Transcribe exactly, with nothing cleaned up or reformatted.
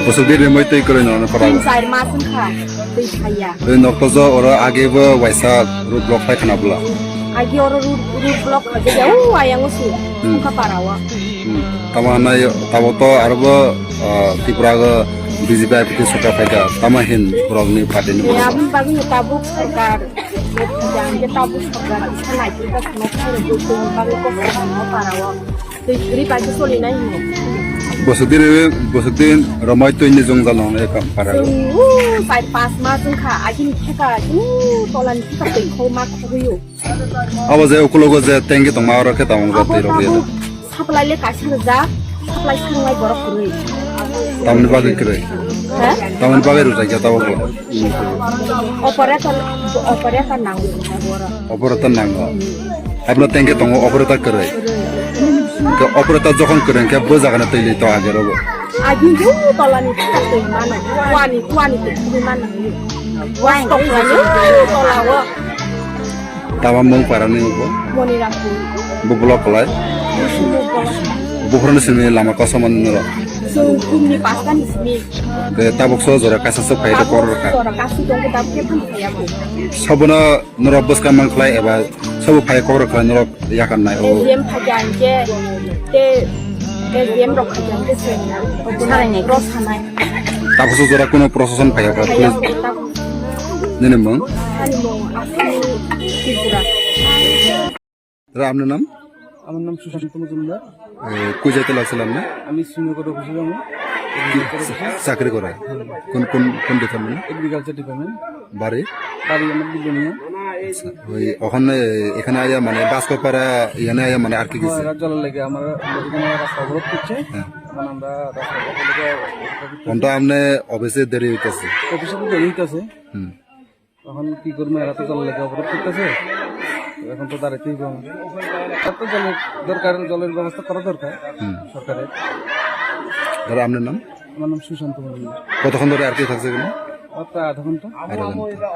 Bwswk di rimwi twi kwrwi no para. Tin char mas wngkha twi thaiya. Twi nokto jo oro age bo waisa road block khai khna bwla. Agi oro road, road block kha je o ayang o su. Hmm. Kha para o. Hmm. Tamo hanai tabo to aro bo, ah, Tripura go B J P I P T sorkar phaikha. Tamo hin borok ni party ni. Ya, borok. Aboni bagwi tabuk sorkar. Tabuk sorkar. Sanai kita semua kha road block ni bagwi kok para o. Twi kwrwi bai khe solinai hino. Bwswk din, bwswk din romai twi ni jwngjal no ekam para. Chwng, uh, char pas mas wngkha, agini theka, uh, tolani theka twi khoma khogwi o. Abo je ukulogo je tanki tongma oro khe tamo wngkha twi rok ya. Supply le kaisa rijak, supply sanglai borok kwrwi. Tamni bagwi kwrwi? Ha? Tamni bagwi rwjak ya tabuk bo? Operator, operator nango borok. Operator nango. Haibno tanki tongo operator kwrwi. Kwrwi. Ke operator jokhon kwrwi khe bo jagano twi li to age rogo. Agi ju tolani thika twi mano. Kuani, kuani twi twi mano. Kuani twi twi mano. Tola o. Tama mung para ni bo? Monirampur. Bo block kolai? Busumo block. Buphuruni simi lama kosom nuro. So, kumni pasta ni simi. Ke tabuk so jora kasa so khai to koror ka. Jora kasi dong ke tabuk ke pun saya bo. Sobono norok bwskang mang khlai eba sobo phai kok rok khlai norok yakan nai o. S D M phai khe ang khe te S D M rok phai khe ang khe se sarai nai, cross hanai. Tabuk so jora kuno procession phai kha. Phai kha, tabuk. Nini mung? Ani mung Asmi Tripura. Ra, apnar nam? আমার নাম সুশান্ত মজুমদার। এ, কই যাইতে লাগছিল আপনি? আমি শ্রীনগর অফিসে যাবো। কি চা-, চাকরি করে? কোন, কোন, কোন ডিপার্টমেন্ট? Agriculture department. বাড়ি? বাড়ি আমার বিলোনিয়া। আচ্ছা, ওই ওখানে, এখানে আয়া মানে বাসকপাড়া, এখানে আয়া মানে আর কি কিছু? হ্যাঁ, এরা জলের লেগে আমার এখানে রাস্তা অবরোধ করছে। হ্যাঁ। এখন আমরা রাস্তা অবরোধ করে অফিসে কোনটা আপনি অফিসে দেরি হইতেছে? অফিসে তো দেরি হইতেছে। হুম। এখন কি করবো, এরা তো জলের লেগে অবরোধ করতেছে, এখন তো দাঁড়াইতেই হবে আমার। এত জলের দরকার, জলের ব্যবস্থা করা দরকার হুম। সরকারের। দাদা, আপনার নাম? আমার নাম সুশান্ত মজুমদার। কতক্ষণ ধরে আটকে থাকছে এখানে? আর প্রায় আধা ঘন্টা। আধা ঘন্টা।